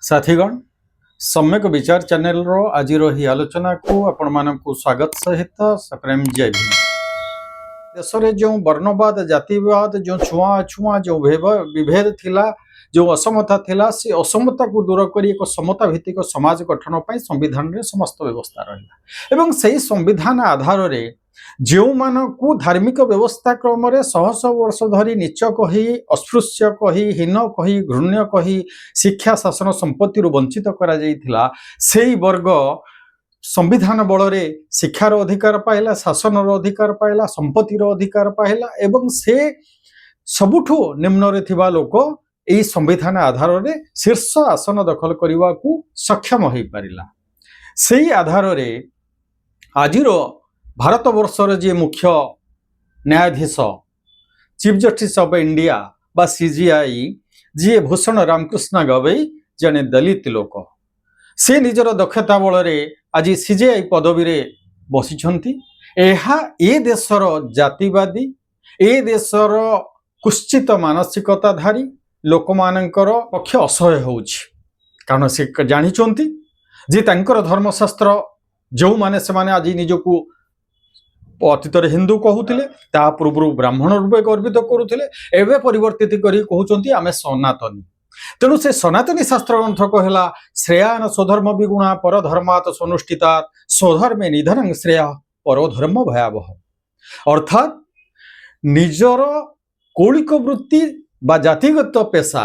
ସାଥୀଗଣ, ସମ୍ୟକ ବିଚାର ଚ୍ୟାନେଲର ଆଜିର ଏହି ଆଲୋଚନାକୁ ଆପଣମାନଙ୍କୁ ସ୍ୱାଗତ ସହିତ ସପ୍ରେମ ଜୟ ଭୀମ। ଦେଶରେ ଯେଉଁ ବର୍ଣ୍ଣବାଦ, ଜାତିବାଦ, ଯେଉଁ ଛୁଆଁ ଅଛୁଆଁ, ଯେଉଁ ବିଭେଦ ଥିଲା, ଯେଉଁ ଅସମତା ଥିଲା, ସେ ଅସମତାକୁ ଦୂର କରି ଏକ ସମତା ଭିତ୍ତିକ ସମାଜ ଗଠନ ପାଇଁ ସମ୍ବିଧାନରେ ସମସ୍ତ ବ୍ୟବସ୍ଥା ରହିଲା ଏବଂ ସେହି ସମ୍ବିଧାନ ଆଧାରରେ ଯେଉଁମାନଙ୍କୁ ଧାର୍ମିକ ବ୍ୟବସ୍ଥା କ୍ରମରେ ଶହ ଶହ ବର୍ଷ ଧରି ନୀଚ କହି, ଅସ୍ପୃଶ୍ୟ କହି, ହୀନ କହି, ଘୃଣ୍ୟ କହି ଶିକ୍ଷା, ଶାସନ, ସମ୍ପତ୍ତିରୁ ବଞ୍ଚିତ କରାଯାଇଥିଲା, ସେଇ ବର୍ଗ ସମ୍ବିଧାନ ବଳରେ ଶିକ୍ଷାର ଅଧିକାର ପାଇଲା, ଶାସନର ଅଧିକାର ପାଇଲା, ସମ୍ପତ୍ତିର ଅଧିକାର ପାଇଲା ଏବଂ ସେ ସବୁଠୁ ନିମ୍ନରେ ଥିବା ଲୋକ ଏହି ସମ୍ବିଧାନ ଆଧାରରେ ଶୀର୍ଷ ଆସନ ଦଖଲ କରିବାକୁ ସକ୍ଷମ ହୋଇପାରିଲା। ସେଇ ଆଧାରରେ ଆଜିର ଭାରତବର୍ଷର ଯିଏ ମୁଖ୍ୟ ନ୍ୟାୟାଧୀଶ, ଚିଫ୍ ଜଷ୍ଟିସ୍ ଅଫ୍ ଇଣ୍ଡିଆ ବା ସିଜିଆଇ, ଯିଏ ଭୂଷଣ ରାମକୃଷ୍ଣ ଗବେଇ, ଜଣେ ଦଳିତ ଲୋକ, ସେ ନିଜର ଦକ୍ଷତା ବଳରେ ଆଜି ସିଜିଆଇ ପଦବୀରେ ବସିଛନ୍ତି। ଏହା ଏ ଦେଶର ଜାତିବାଦୀ, ଏ ଦେଶର କୁତ୍ସିତ ମାନସିକତାଧାରୀ ଲୋକମାନଙ୍କର ପକ୍ଷେ ଅସହ୍ୟ ହେଉଛି। କାରଣ ସେ ଜାଣିଛନ୍ତି ଯେ ତାଙ୍କର ଧର୍ମଶାସ୍ତ୍ର ଯେଉଁମାନେ, ସେମାନେ ଆଜି ନିଜକୁ ଅତୀତରେ ହିନ୍ଦୁ କହୁଥିଲେ, ତା ପୂର୍ବରୁ ବ୍ରାହ୍ମଣ ରୂପେ ଗର୍ବିତ କରୁଥିଲେ, ଏବେ ପରିବର୍ତ୍ତିତ କରି କହୁଛନ୍ତି ଆମେ ସନାତନୀ। ତେଣୁ ସେ ସନାତନୀ ଶାସ୍ତ୍ର ଗ୍ରନ୍ଥ କହିଲା, ଶ୍ରେୟାନ ସ୍ୱଧର୍ମ ବିଗୁଣା ପରଧର୍ମାତ ସ୍ୱନୁଷ୍ଠିତାତ୍, ସ୍ୱଧର୍ମେ ନିଧନଂ ଶ୍ରେୟ ପରୋଧର୍ମ ଭୟାବହ। ଅର୍ଥାତ୍ ନିଜର କୌଳିକ ବୃତ୍ତି ବା ଜାତିଗତ ପେସା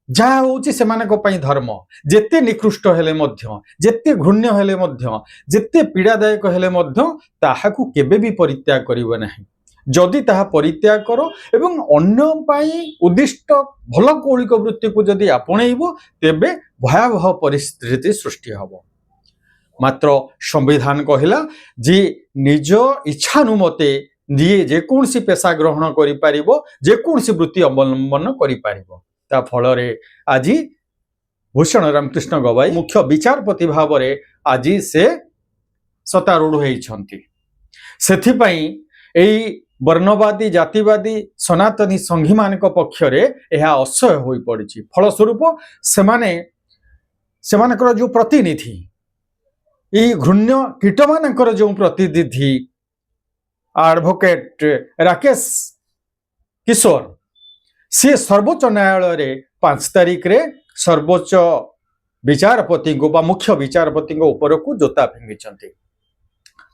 ଯାହା ହେଉଛି ସେମାନଙ୍କ ପାଇଁ ଧର୍ମ। ଯେତେ ନିକୃଷ୍ଟ ହେଲେ ମଧ୍ୟ, ଯେତେ ଘୃଣ୍ୟ ହେଲେ ମଧ୍ୟ, ଯେତେ ପୀଡ଼ାଦାୟକ ହେଲେ ମଧ୍ୟ ତାହାକୁ କେବେ ବି ପରିତ୍ୟାଗ କରିବ ନାହିଁ। ଯଦି ତାହା ପରିତ୍ୟାଗ କର ଏବଂ ଅନ୍ୟ ପାଇଁ ଉଦ୍ଦିଷ୍ଟ ଭଲ କୌଳିକ ବୃତ୍ତିକୁ ଯଦି ଆପଣେଇବ, ତେବେ ଭୟାବହ ପରିସ୍ଥିତି ସୃଷ୍ଟି ହେବ। ମାତ୍ର ସମ୍ବିଧାନ କହିଲା ଯେ ନିଜ ଇଚ୍ଛାନୁମତେ ଯିଏ ଯେକୌଣସି ପେସା ଗ୍ରହଣ କରିପାରିବ, ଯେକୌଣସି ବୃତ୍ତି ଅବଲମ୍ବନ କରିପାରିବ। ତା ଫଳରେ ଆଜି ଭୂଷଣ ରାମକୃଷ୍ଣ ଗବାଇ ମୁଖ୍ୟ ବିଚାରପତି ଭାବରେ ଆଜି ସେ ସତ୍ତାରୂଢ଼ ହେଇଛନ୍ତି। ସେଥିପାଇଁ ଏଇ ବର୍ଣ୍ଣବାଦୀ, ଜାତିବାଦୀ, ସନାତନୀ ସଂଘୀମାନଙ୍କ ପକ୍ଷରେ ଏହା ଅସହ୍ୟ ହୋଇପଡ଼ିଛି। ଫଳସ୍ୱରୂପ ସେମାନେ ସେମାନଙ୍କର ଯେଉଁ ପ୍ରତିନିଧି, ଏଇ ଘୃଣ୍ୟ କୀଟମାନଙ୍କର ଯେଉଁ ପ୍ରତିନିଧି ଆଡଭୋକେଟ ରାକେଶ କିଶୋର, ସିଏ ସର୍ବୋଚ୍ଚ ନ୍ୟାୟାଳୟରେ 5 ତାରିଖରେ ସର୍ବୋଚ୍ଚ ବିଚାରପତିଙ୍କୁ ବା ମୁଖ୍ୟ ବିଚାରପତିଙ୍କ ଉପରକୁ ଜୋତା ଫିଙ୍ଗିଛନ୍ତି।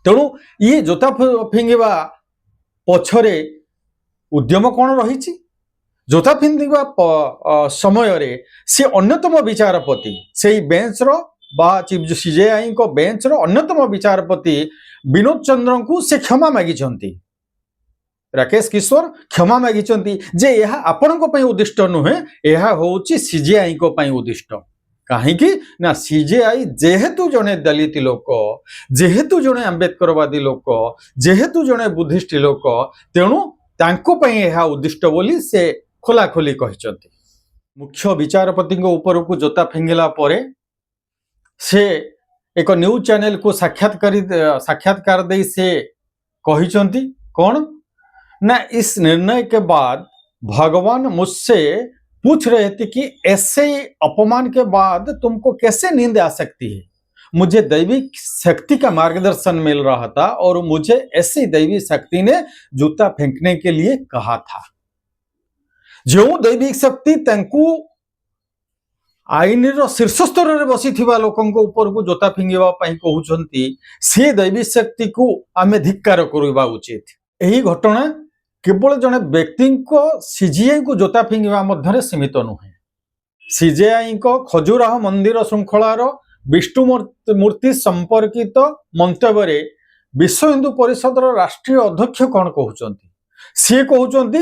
ତେଣୁ ଇଏ ଜୋତା ଫିଙ୍ଗିବା ପଛରେ ଉଦ୍ୟମ କ'ଣ ରହିଛି? ଜୋତା ଫିଙ୍ଗିବା ସମୟରେ ସେ ଅନ୍ୟତମ ବିଚାରପତି, ସେଇ ବେଞ୍ଚର ବା ଚିଫ୍ ସିଜେଆଇଙ୍କ ବେଞ୍ଚର ଅନ୍ୟତମ ବିଚାରପତି ବିନୋଦ ଚନ୍ଦ୍ରଙ୍କୁ ସେ କ୍ଷମା ମାଗିଛନ୍ତି। ରାକେଶ କିଶୋର କ୍ଷମା ମାଗିଛନ୍ତି ଯେ ଏହା ଆପଣଙ୍କ ପାଇଁ ଉଦ୍ଦିଷ୍ଟ ନୁହେଁ, ଏହା ହେଉଛି ସିଜିଆଇଙ୍କ ପାଇଁ ଉଦ୍ଦିଷ୍ଟ। କାହିଁକି ନା ସିଜିଆଇ ଯେହେତୁ ଜଣେ ଦଳିତ ଲୋକ, ଯେହେତୁ ଜଣେ ଆମ୍ବେଦକରବାଦୀ ଲୋକ, ଯେହେତୁ ଜଣେ ବୁଦ୍ଧିଷ୍ଟ ଲୋକ, ତେଣୁ ତାଙ୍କ ପାଇଁ ଏହା ଉଦ୍ଦିଷ୍ଟ ବୋଲି ସେ ଖୋଲାଖୋଲି କହିଛନ୍ତି। ମୁଖ୍ୟ ବିଚାରପତିଙ୍କ ଉପରକୁ ଜୋତା ଫିଙ୍ଗିଲା ପରେ ସେ ଏକ ନ୍ୟୁଜ୍ ଚ୍ୟାନେଲକୁ ସାକ୍ଷାତକାର ଦେଇ ସେ କହିଛନ୍ତି କ'ଣ ନା, "इस निर्णय के बाद भगवान मुझसे पूछ रहे थे कि ऐसे अपमान के बाद तुमको कैसे नींद आ सकती है? मुझे दैवी शक्ति का मार्गदर्शन मिल रहा था और मुझे ऐसी दैवी शक्ति ने जूता फेंकने के लिए कहा था।" ଯେଉଁ ଦୈବିକ ଶକ୍ତି ତାଙ୍କୁ ଆଇନର ଶୀର୍ଷ ସ୍ତରରେ ବସିଥିବା ଲୋକଙ୍କ ଉପରକୁ ଜୋତା ଫିଙ୍ଗିବା ପାଇଁ କହୁଛନ୍ତି, ସେ ଦୈବୀ ଶକ୍ତିକୁ ଆମେ ଧିକ୍କାର କରିବା ଉଚିତ। ଏହି ଘଟଣା କେବଳ ଜଣେ ବ୍ୟକ୍ତିଙ୍କ ସିଜିଆଇଙ୍କୁ ଜୋତା ଫିଙ୍ଗିବା ମଧ୍ୟରେ ସୀମିତ ନୁହେଁ। ସିଜିଆଇଙ୍କ ଖଜୁରାହ ମନ୍ଦିର ଶୃଙ୍ଖଳାର ବିଷ୍ଣୁ ମୂର୍ତ୍ତି ସମ୍ପର୍କିତ ମନ୍ତବ୍ୟରେ ବିଶ୍ୱ ହିନ୍ଦୁ ପରିଷଦର ରାଷ୍ଟ୍ରୀୟ ଅଧ୍ୟକ୍ଷ କ'ଣ କହୁଛନ୍ତି? ସିଏ କହୁଛନ୍ତି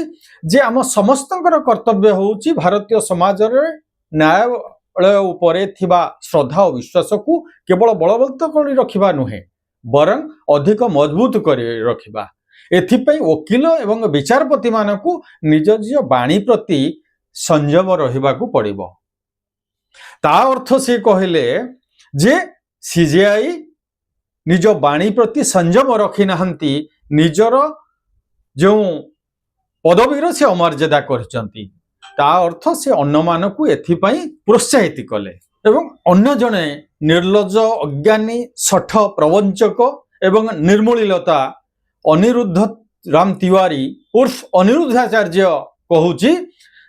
ଯେ ଆମ ସମସ୍ତଙ୍କର କର୍ତ୍ତବ୍ୟ ହେଉଛି ଭାରତୀୟ ସମାଜରେ ନ୍ୟାୟାଳୟ ଉପରେ ଥିବା ଶ୍ରଦ୍ଧା ଓ ବିଶ୍ୱାସକୁ କେବଳ ବଳବନ୍ତ କରି ରଖିବା ନୁହେଁ, ବରଂ ଅଧିକ ମଜବୁତ କରି ରଖିବା। ଏଥିପାଇଁ ଓକିଲ ଏବଂ ବିଚାରପତିମାନଙ୍କୁ ନିଜ ନିଜ ବାଣୀ ପ୍ରତି ସଂଯମ ରହିବାକୁ ପଡ଼ିବ। ତା ଅର୍ଥ ସିଏ କହିଲେ ଯେ ସିଜିଆଇ ନିଜ ବାଣୀ ପ୍ରତି ସଂଯମ ରଖିନାହାନ୍ତି, ନିଜର ଯେଉଁ ପଦବୀର ସେ ଅମର୍ଯ୍ୟାଦା କରିଛନ୍ତି। ତା ଅର୍ଥ ସେ ଅନ୍ୟମାନଙ୍କୁ ଏଥିପାଇଁ ପ୍ରୋତ୍ସାହିତ କଲେ। ଏବଂ ଅନ୍ୟ ଜଣେ ନିର୍ଲଜ୍ଜ, ଅଜ୍ଞାନୀ, ଶଠ ପ୍ରବଞ୍ଚକ ଏବଂ ନିର୍ମୂଳିଲତା ଅନିରୁଦ୍ଧ ରାମ ତିୱାରୀ ଉର୍ଫ ଅନିରୁଦ୍ଧାଚାର୍ଯ୍ୟ କହୁଛି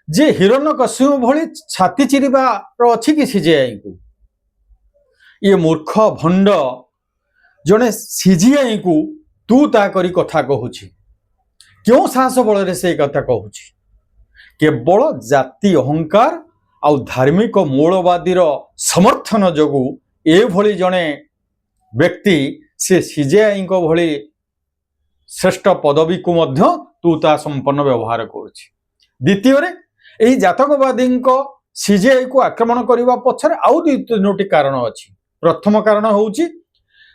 ଯେ ହିରଣ୍ୟକଶ୍ୟପ ଭଳି ଛାତି ଚିରିବାର ଅଛି କି ସିଜିଆଇକୁ? ଇଏ ମୂର୍ଖ ଭଣ୍ଡ ଜଣେ ସିଜିଆଇକୁ ତୁ ତା କରି କଥା କହୁଛି। କେଉଁ ସାହସ ବଳରେ ସେ କଥା କହୁଛି? କେବଳ ଜାତି ଅହଙ୍କାର ଆଉ ଧାର୍ମିକ ମୌଳବାଦୀର ସମର୍ଥନ ଯୋଗୁଁ ଏଭଳି ଜଣେ ବ୍ୟକ୍ତି ସେ ସିଜେଆଇଙ୍କ ଭଳି ଶ୍ରେଷ୍ଠ ପଦବୀକୁ ମଧ୍ୟ ତୁ ତା ସମ୍ପନ୍ନ ବ୍ୟବହାର କରୁଛି। ଦ୍ୱିତୀୟରେ, ଏହି ଜାତକବାଦୀଙ୍କ ସିଜେଆଇକୁ ଆକ୍ରମଣ କରିବା ପଛରେ ଆଉ ଦୁଇ ତିନୋଟି କାରଣ ଅଛି। ପ୍ରଥମ କାରଣ ହେଉଛି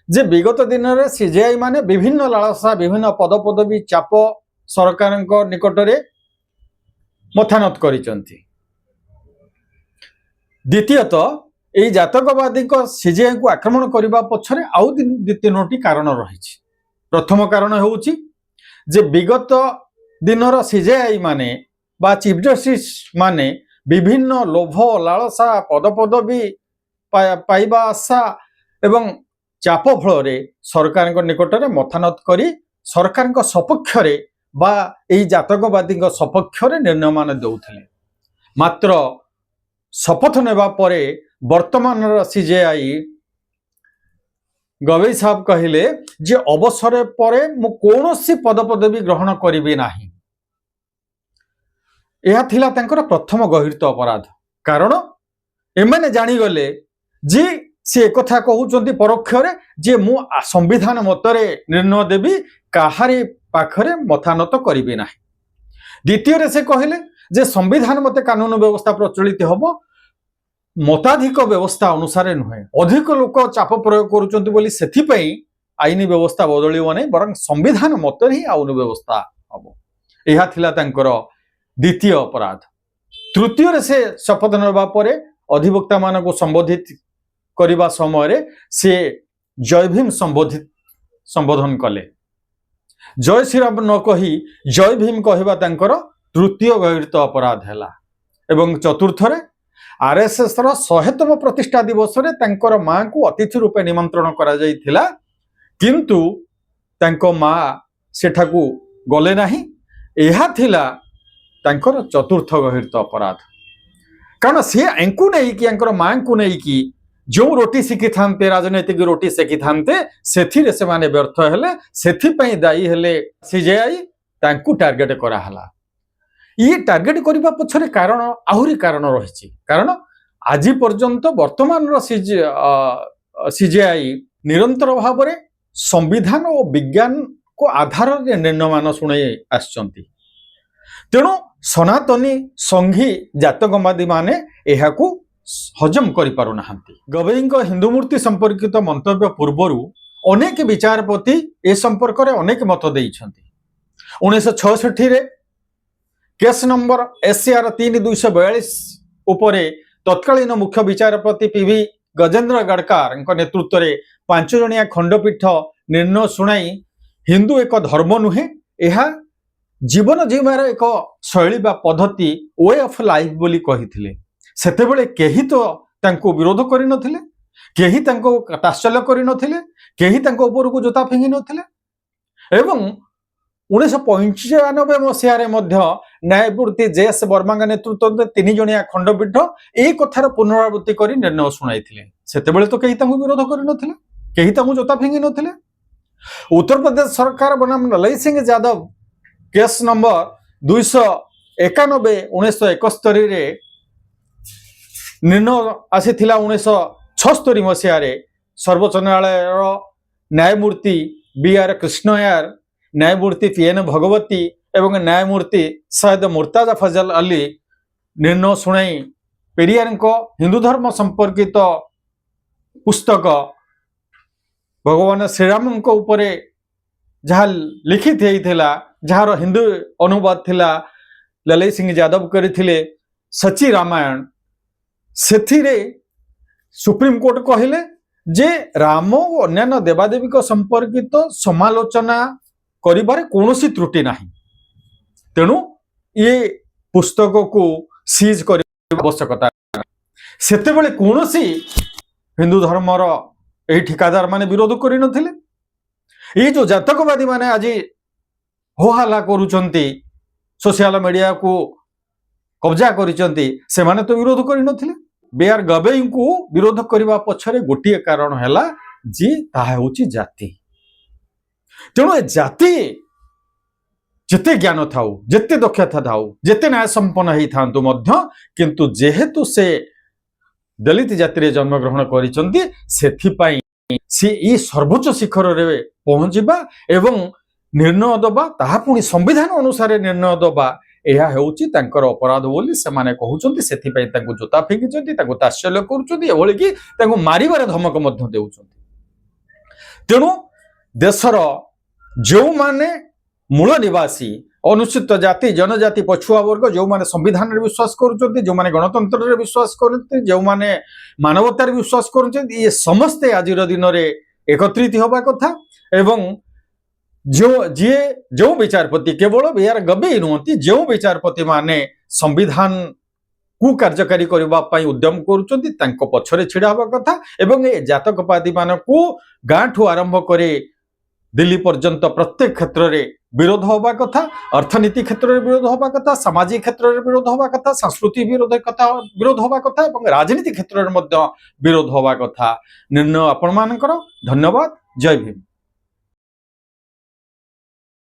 ଯେ ବିଗତ ଦିନରେ ସିଜେଆଇ ମାନେ ବିଭିନ୍ନ ଲାଳସା, ବିଭିନ୍ନ ପଦପଦବୀ, ଚାପ ସରକାରଙ୍କ ନିକଟରେ ମଥାନତ କରିଛନ୍ତି। ଦ୍ୱିତୀୟତଃ, ଏଇ ଜାତକବାଦୀଙ୍କ ସିଜେଆଇକୁ ଆକ୍ରମଣ କରିବା ପଛରେ ଆଉ ଦୁଇ ତିନୋଟି କାରଣ ରହିଛି। ପ୍ରଥମ କାରଣ ହେଉଛି ଯେ ବିଗତ ଦିନର ସିଜେଆଇ ମାନେ ବା ଚିଫ ଜଷ୍ଟିସ ମାନେ ବିଭିନ୍ନ ଲୋଭ ଲାଳସା, ପଦପଦବୀ ପାଇବା ଆଶା ଏବଂ ଚାପ ଫଳରେ ସରକାରଙ୍କ ନିକଟରେ ମଥାନତ କରି ସରକାରଙ୍କ ସପକ୍ଷରେ ବା ଏଇ ଜାତକବାଦୀଙ୍କ ସପକ୍ଷରେ ନିର୍ଣ୍ଣୟମାନ ଦେଉଥିଲେ। ମାତ୍ର ଶପଥ ନେବା ପରେ ବର୍ତ୍ତମାନର ସିଜେଆଇ ଗବେଇ ସାହେବ କହିଲେ ଯେ ଅବସର ପରେ ମୁଁ କୌଣସି ପଦପଦବୀ ଗ୍ରହଣ କରିବି ନାହିଁ। ଏହା ଥିଲା ତାଙ୍କର ପ୍ରଥମ ଗର୍ହିତ ଅପରାଧ। କାରଣ ଏମାନେ ଜାଣିଗଲେ ଯେ ସେ ଏକଥା କହୁଛନ୍ତି ପରୋକ୍ଷରେ ଯେ ମୁଁ ସମ୍ବିଧାନ ମତରେ ନିର୍ଣ୍ଣୟ ଦେବି, କାହାରି ପାଖରେ ମଥାନତ କରିବି ନାହିଁ। ଦ୍ୱିତୀୟରେ ସେ କହିଲେ ଯେ ସମ୍ବିଧାନ ମତେ କାନୁନ ବ୍ୟବସ୍ଥା ପ୍ରଚଳିତ ହେବ, ମତାଧିକ ବ୍ୟବସ୍ଥା ଅନୁସାରେ ନୁହେଁ। ଅଧିକ ଲୋକ ଚାପ ପ୍ରୟୋଗ କରୁଛନ୍ତି ବୋଲି ସେଥିପାଇଁ ଆଇନ ବ୍ୟବସ୍ଥା ବଦଳିବ ନାହିଁ, ବରଂ ସମ୍ବିଧାନ ମତରେ ହିଁ ଆଇନ ବ୍ୟବସ୍ଥା ହବ। ଏହା ଥିଲା ତାଙ୍କର ଦ୍ୱିତୀୟ ଅପରାଧ। ତୃତୀୟରେ, ସେ ଶପଥ ନେବା ପରେ ଅଧିବକ୍ତାମାନଙ୍କୁ ସମ୍ବୋଧିତ କରିବା ସମୟରେ ସେ ଜୟ ଭୀମ ସମ୍ବୋଧନ କଲେ। ଜୟ ଶ୍ରୀରାମ ନ କହି ଜୟ ଭୀମ କହିବା ତାଙ୍କର ତୃତୀୟ ଗର୍ହିତ ଅପରାଧ ହେଲା। ଏବଂ ଚତୁର୍ଥରେ, ଆରଏସଏସ ର 100ତମ ପ୍ରତିଷ୍ଠା ଦିବସରେ ତାଙ୍କର ମାଙ୍କୁ ଅତିଥି ରୂପେ ନିମନ୍ତ୍ରଣ କରାଯାଇଥିଲା, କିନ୍ତୁ ତାଙ୍କ ମା ସେଠାକୁ ଗଲେ ନାହିଁ। ଏହା ଥିଲା ତାଙ୍କର ଚତୁର୍ଥ ଗର୍ହିତ ଅପରାଧ। କାରଣ ସିଏ ୟାଙ୍କୁ ନେଇକି, ୟାଙ୍କର ମାଙ୍କୁ ନେଇକି ଯେଉଁ ରୋଟି ସେକିଥାନ୍ତେ, ରାଜନୈତିକ ରୋଟି ସେକିଥାନ୍ତେ, ସେଥିରେ ସେମାନେ ବ୍ୟର୍ଥ ହେଲେ। ସେଥିପାଇଁ ଦାୟୀ ହେଲେ ସିଜେଆଇ, ତାଙ୍କୁ ଟାର୍ଗେଟ କରାହେଲା। ଇଏ ଟାର୍ଗେଟ କରିବା ପଛରେ କାରଣ, ଆହୁରି କାରଣ ରହିଛି। କାରଣ ଆଜି ପର୍ଯ୍ୟନ୍ତ ବର୍ତ୍ତମାନର ସିଜେଆଇ ନିରନ୍ତର ଭାବରେ ସମ୍ବିଧାନ ଓ ବିଜ୍ଞାନକୁ ଆଧାରରେ ନିର୍ଣ୍ଣୟମାନ ଶୁଣାଇ ଆସିଛନ୍ତି। ତେଣୁ ସନାତନୀ, ସଂଘୀ, ଜାତକବାଦୀ ମାନେ ଏହାକୁ ହଜମ କରିପାରୁନାହାନ୍ତି। ଗବେଇଙ୍କ ହିନ୍ଦୁ ମୂର୍ତ୍ତି ସମ୍ପର୍କିତ ମନ୍ତବ୍ୟ ପୂର୍ବରୁ ଅନେକ ବିଚାରପତି ଏ ସମ୍ପର୍କରେ ଅନେକ ମତ ଦେଇଛନ୍ତି। 1966ରେ କେସ୍ ନମ୍ବର ଏସସିଆର 3/242 ଉପରେ ତତ୍କାଳୀନ ମୁଖ୍ୟ ବିଚାରପତି ପିଭି ଗଜେନ୍ଦ୍ର ଗଡକାରଙ୍କ ନେତୃତ୍ୱରେ 5 ଜଣିଆ ଖଣ୍ଡପୀଠ ନିର୍ଣ୍ଣୟ ଶୁଣାଇ ହିନ୍ଦୁ ଏକ ଧର୍ମ ନୁହେଁ, ଏହା ଜୀବନ ଜୀଇବାର ଏକ ଶୈଳୀ ବା ପଦ୍ଧତି, we of life ବୋଲି କହିଥିଲେ। ସେତେବେଳେ କେହି ତ ତାଙ୍କୁ ବିରୋଧ କରିନଥିଲେ, କେହି ତାଙ୍କୁ ତାତ୍ସଲ୍ୟ କରିନଥିଲେ, କେହି ତାଙ୍କ ଉପରକୁ ଜୋତା ଫିଙ୍ଗି ନଥିଲେ। ଏବଂ 1995 ମସିହାରେ ମଧ୍ୟ ନ୍ୟାୟମୂର୍ତ୍ତି ଜେଏସ୍ ବର୍ମାଙ୍କ ନେତୃତ୍ୱରେ 3 ଜଣିଆ ଖଣ୍ଡପୀଠ ଏଇ କଥାର ପୁନରାବୃତ୍ତି କରି ନିର୍ଣ୍ଣୟ ଶୁଣାଇଥିଲେ। ସେତେବେଳେ ତ କେହି ତାଙ୍କୁ ବିରୋଧ କରିନଥିଲେ, କେହି ତାଙ୍କୁ ଜୋତା ଫିଙ୍ଗି ନଥିଲେ। ଉତ୍ତରପ୍ରଦେଶ ସରକାର ବନାମ ଲଲଇ ସିଂ ଯାଦବ, କେସ୍ ନମ୍ବର 291 1971ରେ ନିର୍ଣ୍ଣୟ ଆସିଥିଲା। 1976 ମସିହାରେ ସର୍ବୋଚ୍ଚ ନ୍ୟାୟାଳୟର ନ୍ୟାୟମୂର୍ତ୍ତି ବି ଆର୍ କୃଷ୍ଣୟାର, ନ୍ୟାୟମୂର୍ତ୍ତି ପି ଏନ୍ ଭଗବତୀ ଏବଂ ନ୍ୟାୟମୂର୍ତ୍ତି ସୈୟଦ ମୁର୍ତାଜା ଫଜଲ ଅଲି ନିର୍ଣ୍ଣୟ ଶୁଣାଇ ପେରିୟାରଙ୍କ ହିନ୍ଦୁ ଧର୍ମ ସମ୍ପର୍କିତ ପୁସ୍ତକ, ଭଗବାନ ଶ୍ରୀରାମଙ୍କ ଉପରେ ଯାହା ଲିଖିତ ହେଇଥିଲା, ଯାହାର ହିନ୍ଦୁ ଅନୁବାଦ ଥିଲା, ଲଲଇ ସିଂ ଯାଦବ କରିଥିଲେ, ସଚି ରାମାୟଣ, ସେଥିରେ ସୁପ୍ରିମକୋର୍ଟ କହିଲେ ଯେ ରାମ ଓ ଅନ୍ୟାନ୍ୟ ଦେବାଦେବୀଙ୍କ ସମ୍ପର୍କିତ ସମାଲୋଚନା କରିବାରେ କୌଣସି ତ୍ରୁଟି ନାହିଁ, ତେଣୁ ଇଏ ପୁସ୍ତକକୁ ସିଜ୍ କରିବା ଆବଶ୍ୟକତା ନାହିଁ। ସେତେବେଳେ କୌଣସି ହିନ୍ଦୁ ଧର୍ମର ଏହି ଠିକାଦାର ମାନେ ବିରୋଧ କରିନଥିଲେ। ଏଇ ଯୋଉ ଜାତକବାଦୀ ମାନେ ଆଜି ହୋହାଲ୍ଲା କରୁଛନ୍ତି, ସୋସିଆଲ ମିଡିଆକୁ କବ୍ଜା କରିଛନ୍ତି, ସେମାନେ ତ ବିରୋଧ କରିନଥିଲେ। ବି ଆର୍ ଗବେଇଙ୍କୁ ବିରୋଧ କରିବା ପଛରେ ଗୋଟିଏ କାରଣ ହେଲା ଯେ ତାହା ହେଉଛି ଜାତି। ତେଣୁ ଏ ଜାତି ଯେତେ ଜ୍ଞାନ ଥାଉ, ଯେତେ ଦକ୍ଷତା ଥାଉ, ଯେତେ ନ୍ୟାୟ ସମ୍ପନ୍ନ ହେଇଥାନ୍ତୁ ମଧ୍ୟ, କିନ୍ତୁ ଯେହେତୁ ସେ ଦଳିତ ଜାତିରେ ଜନ୍ମଗ୍ରହଣ କରିଛନ୍ତି, ସେଥିପାଇଁ ସେ ଏଇ ସର୍ବୋଚ୍ଚ ଶିଖରରେ ପହଞ୍ଚିବା ଏବଂ ନିର୍ଣ୍ଣୟ ଦେବା, ତାହା ପୁଣି ସମ୍ବିଧାନ ଅନୁସାରେ ନିର୍ଣ୍ଣୟ ଦେବା, ଏହା ହେଉଛି ତାଙ୍କର ଅପରାଧ ବୋଲି ସେମାନେ କହୁଛନ୍ତି। ସେଥିପାଇଁ ତାଙ୍କୁ ଜୋତା ଫିଙ୍ଗିଛନ୍ତି, ତାଙ୍କୁ ତାତ୍ସଲ୍ୟ କରୁଛନ୍ତି, ଏଭଳିକି ତାଙ୍କୁ ମାରିବାର ଧମକ ମଧ୍ୟ ଦେଉଛନ୍ତି। ତେଣୁ ଦେଶର ଯେଉଁମାନେ ମୂଳ ନିବାସୀ, ଅନୁସୂଚିତ ଜାତି, ଜନଜାତି, ପଛୁଆ ବର୍ଗ, ଯେଉଁମାନେ ସମ୍ବିଧାନରେ ବିଶ୍ୱାସ କରୁଛନ୍ତି, ଯେଉଁମାନେ ଗଣତନ୍ତ୍ରରେ ବିଶ୍ୱାସ କରନ୍ତି, ଯେଉଁମାନେ ମାନବତାରେ ବିଶ୍ୱାସ କରୁଛନ୍ତି, ଇଏ ସମସ୍ତେ ଆଜିର ଦିନରେ ଏକତ୍ରିତ ହେବା କଥା। ଏବଂ ଯେଉଁ ଯିଏ ଯେଉଁ ବିଚାରପତି, କେବଳ ବି ଆର୍ ଗବେଇ ନୁହନ୍ତି, ଯେଉଁ ବିଚାରପତି ମାନେ ସମ୍ବିଧାନକୁ କାର୍ଯ୍ୟକାରୀ କରିବା ପାଇଁ ଉଦ୍ୟମ କରୁଛନ୍ତି, ତାଙ୍କ ପଛରେ ଛିଡ଼ା ହେବା କଥା। ଏବଂ ଏ ଜାତକବାଦୀ ମାନଙ୍କୁ ଗାଁଠୁ ଆରମ୍ଭ କରି ଦିଲ୍ଲୀ ପର୍ଯ୍ୟନ୍ତ ପ୍ରତ୍ୟେକ କ୍ଷେତ୍ରରେ ବିରୋଧ ହେବା କଥା। ଅର୍ଥନୀତି କ୍ଷେତ୍ରରେ ବିରୋଧ ହେବା କଥା, ସାମାଜିକ କ୍ଷେତ୍ରରେ ବିରୋଧ ହେବା କଥା, ସାଂସ୍କୃତିକ ବିରୋଧ ହେବା କଥା ଏବଂ ରାଜନୀତି କ୍ଷେତ୍ରରେ ମଧ୍ୟ ବିରୋଧ ହେବା କଥା। ନିର୍ଣ୍ଣୟ ଆପଣମାନଙ୍କର। ଧନ୍ୟବାଦ। ଜୟ ଭୀମ।